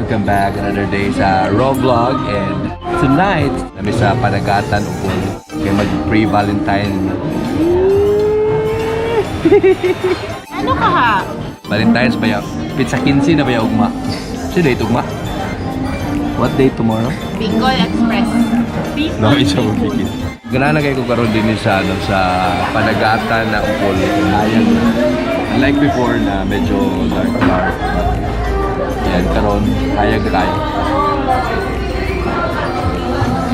Welcome back another day sa Raw Vlog, and tonight kami sa Panagatan Ubol kay mag pre-Valentine. Ano ka ha? Valentine's ba ya? Pizza 15 na ba ya ugma? Si date ugma? What day tomorrow? Bicol Express. No, isa mo bigit. Gana na kayo ko karon din sa ano sa Panagatan na Ubol. Ayan. Unlike before na medyo dark dark. But, yan, karon hayag na tayo.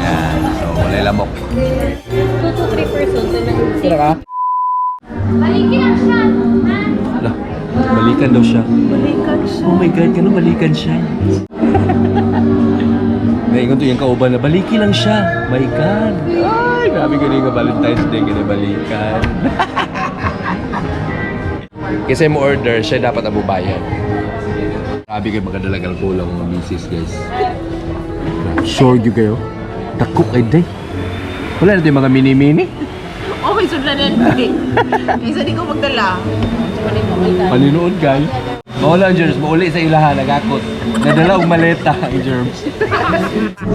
Yan. So, walay lamok. 2 to 3 persons. Tara ka? Balikin lang siya. Ha? Ala, balikan daw siya. Balikan siya. Oh my God, kano balikan siya? Naingon to yung kauban na, baliki lang siya. My God. Ay, grabe gani nga Valentine's Day, gani balikan. Kasi mo order, siya dapat abubayan. Grabe kayo magkadalagal alcohol ang mga misis, guys. Sure you kayo? Dako kay day. Wala na yung mga mini-mini. Okay, sudlan na yun. Kaysa di ko magdala. Palinood kayo. Maula ang germs, mauli sa ilaha, nagakot. Nadala og maleta ang germs.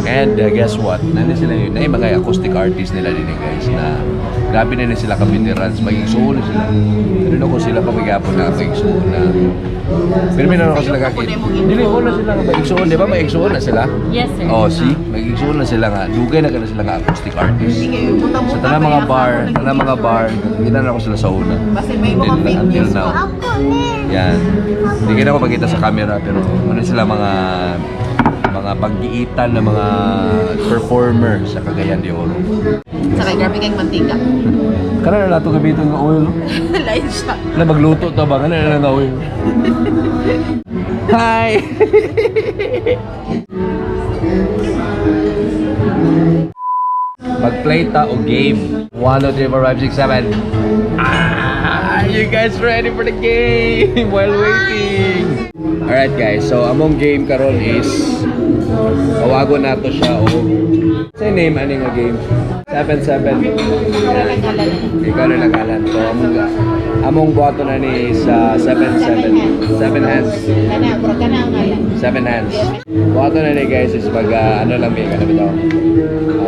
And guess what? Nani sila yun, na yung mga acoustic artist nila din eh, guys, na grabe na sila ka-veterans, maging suo na sila. Pero no, kung sila pa magyapon na maging suo na. Pero may ako sila kakit. Dili, una sila nga maging suo, di ba? Maging suo na sila. Yes, sir. Oh, see? Maging suo na sila nga. Dugay na ka na sila nga acoustic artist. Sa tanang mga bar, tanang mga bar, kita na ako sila sa una. Basta may mga fake Until news now. pa. Yan. Hindi kita ko pakita sa camera pero ano sila mga paggiitan ng mga performer sa Cagayan de Oro. Saka grabe kayong mantika. Kana na nato gamiton nga oil. Lain siya. Na magluto to ba? Kana na nga oil. Hi. Mag-play ta o game. 1, 2, 3, 4, 5, 6, 7. Ah, are you guys ready for the game? While waiting. Alright guys, so among game karon is tawagon nato siya o sa name ani nga game? 7 7. Ikaw na nagalan. So among buhaton na ni is 7 7 7 hands. Kana, bro, kana ang ngalan. Seven hands. Buhaton na ni guys is mag ano lang may ano ba to?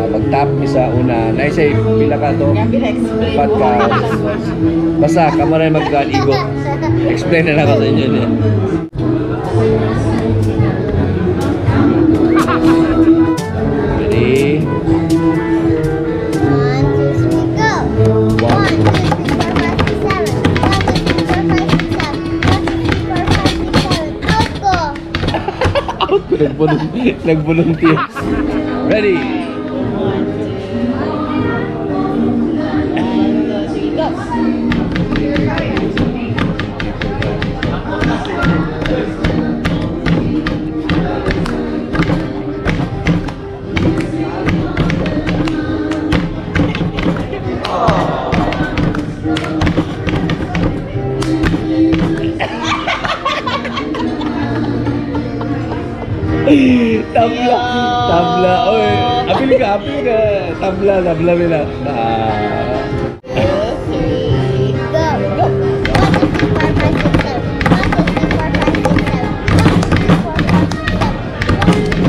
Mag-tap isa una. Naisa pila ka to? Grabe na explain Pat mo. ka. Basta kamo na mag-igo. Explain na lang ako sa inyo niya. Ready? One, two, three, go. One. One, two, three, four, five, six, seven. One, two, three, four, five, six, seven. One, two, three, four, five, six, seven. Out ko. Out ko. Nag-volunteer. Ready? One, two, three, go. Tabla. Tabla. Oy, apil ka, apil ka. Tabla, tabla bila. Ah. Two, three, Go. go. One, two, three, four, five, six, seven. One, two, three, four, five, six, seven. One, two, three, four, five, six, seven.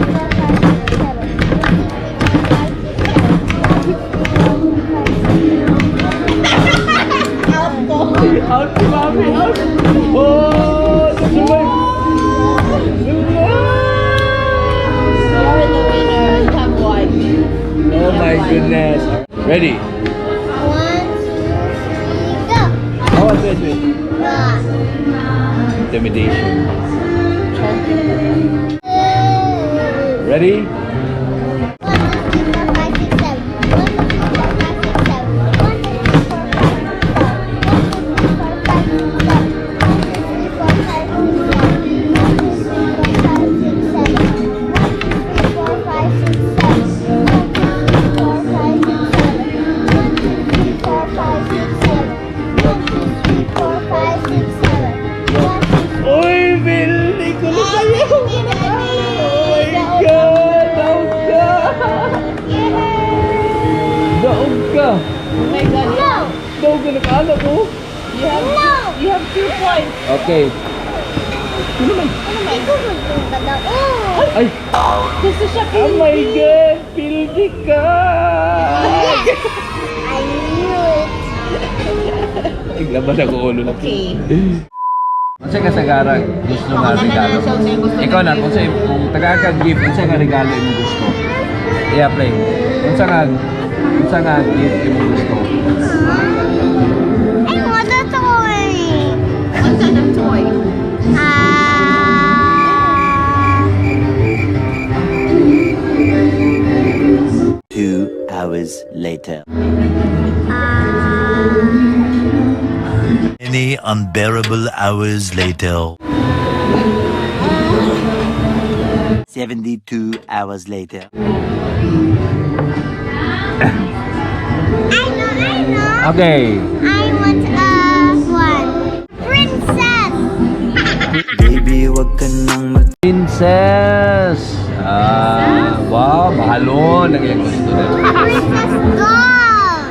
One, two, three, four, five, six, seven. One, two, three, four, five, six, seven. One, two, three, four, five, six, seven. Out ko. Out si Mami, out. Oh, survive. You're the winner. You have one. Oh my goodness. Ready? One, two, three, go. Oh, wait, wait. One. Intimidation. Ready? One, two, three, four, five, six, seven. One, two, three, four, five, six, seven. One, two, three, four, five, six, seven. One, two, three, four, five, six, seven. One, two, three, four, five, six, seven. One, two, three, four, five, six, seven. One, two, three, four, five, six, seven. One, two, three, four, five, six, seven. One, two, three, four, five, six, seven. One, two, Uy, Bill! Hindi ko na sa'yo! Oh my God! Daog ka! Daog ka! Oh my God. No! Daog ka nag-anak ko! You have, No! you have 2 points. Okay. Ano man? Ikaw magkadaog. Ay! Gusto siya. Oh my God! Pildi ka! Yes! I knew it. Iglaban ako ulo na. Okay. Unsa ka sagara gusto nga Ako na regalo? na siya, unsay gusto Ikaw na, nga kung sa kung tagaan kag gift, unsa nga regalo imong gusto? Yeah, play. Unsa nga gift imong gusto? I want a toy. What kind of toy? Ah. 2 hours later. Ah. Many unbearable hours later. 72 hours later. I know, I know. Okay. I want a one. Princess. Baby, wag ka nang mag Princess! Ah, wow, mahalon ang iyang gusto na. Princess doll.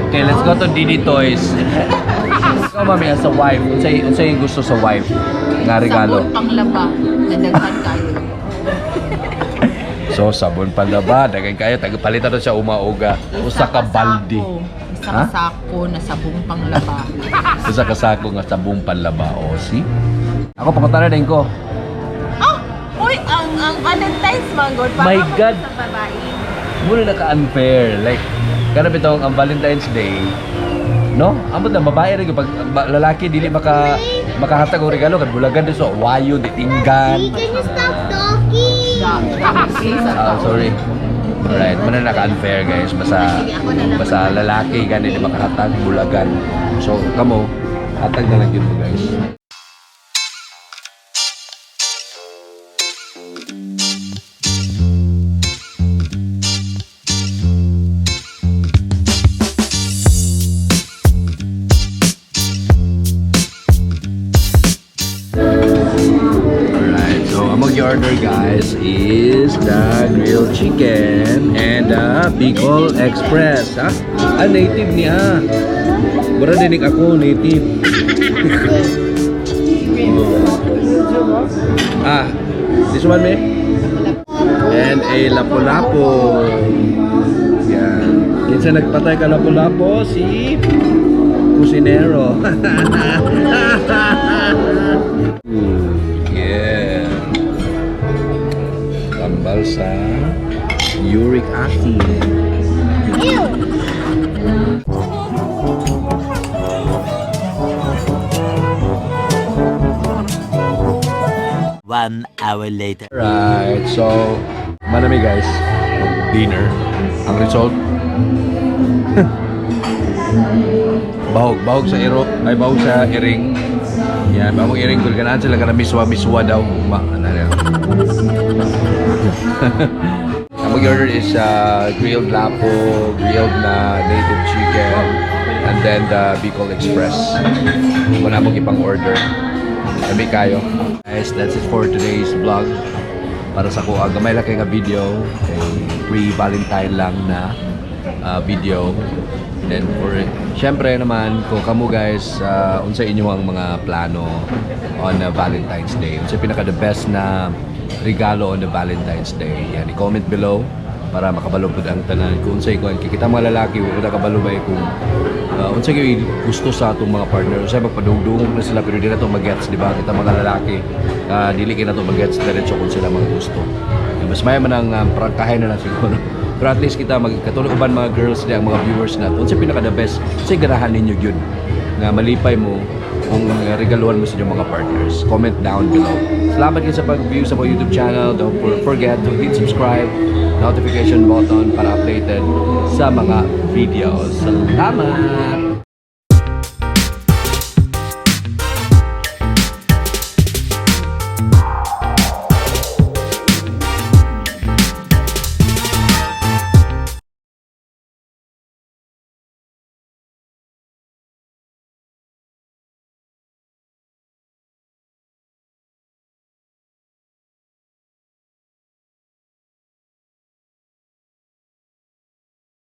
Okay, let's go to Didi Toys. Ikaw, mami, as a wife, unsay gusto sa wife nga regalo? Sabon panglaba. Nadaghan kayo. So, sabon panlaba, daghan kayo, tagapalitan na siya umauga. Usa ka balde. Sako. Isa Ha? ka sako na sabong panglaba. Usa ka sako nga sabong panlaba, o see? Ako, pangutana din ko. Oh! Uy, ang Valentine's man god. Para My man God. sa babae. Muna naka-unfair. Like, kana bitong ang Valentine's Day, no? Amot na babae rin pag lalaki dili makahatag og regalo kay bulagan din so wayo di tinggan. Can you stop talking? Ah, sorry. Alright, muna naka-unfair guys. Basta, basta lalaki gani di makahatag bulagan. So, kamo, hatag na lang yun mo guys. Alright, so ang mag-order guys is the grilled chicken and the Bicol Express. Ha? Ah, native niya. Mura dinig ako, native. Oh. Ah, this one, me? And a lapu-lapu. Yan. Kinsa nagpatay ka lapu-lapu? Si Kusinero. Ooh, yeah. Tambal sa uric acid. Ew. 1 hour later. Alright, so manami guys, dinner. Ang result, bahog, bahog sa iro, ay bahog sa iring. Yan, bahog iring kung ganahan sila kana miswa miswa daw. Ma, ano na. Ang mag-order is grilled lapo, grilled na native chicken, and then the Bicol Express. Wala mong ibang order. Kami kayo. Guys, that's it for today's vlog. Para sa kuha, gamay lang kay nga video. Kay pre-Valentine lang na video. Then for, syempre naman, kung kamo guys, unsa inyo ang mga plano on Valentine's Day? Unsa pinaka the best na regalo on the Valentine's Day? Yan, i-comment below para makabalo pud ang tanan kung unsay kuan kay kita mga lalaki wala ta kabalo ba kung unsa gyud gusto sa atong mga partner, unsay magpadugdungog na sila pero di na to magets, di ba? Kita mga lalaki, dili kay na to magets diretso kung sila mga gusto. Mas may man ang prangkahay na lang siguro, pero at least kita magkatulog uban mga girls di ang mga viewers na unsa pinaka the best, unsay ganahan ninyo gyud nga malipay mo kung regaluhan mo sa inyong mga partners. Comment down below. Salamat kayo sa pag-view sa mga YouTube channel. Don't forget to hit subscribe, notification button para updated sa mga videos. Salamat!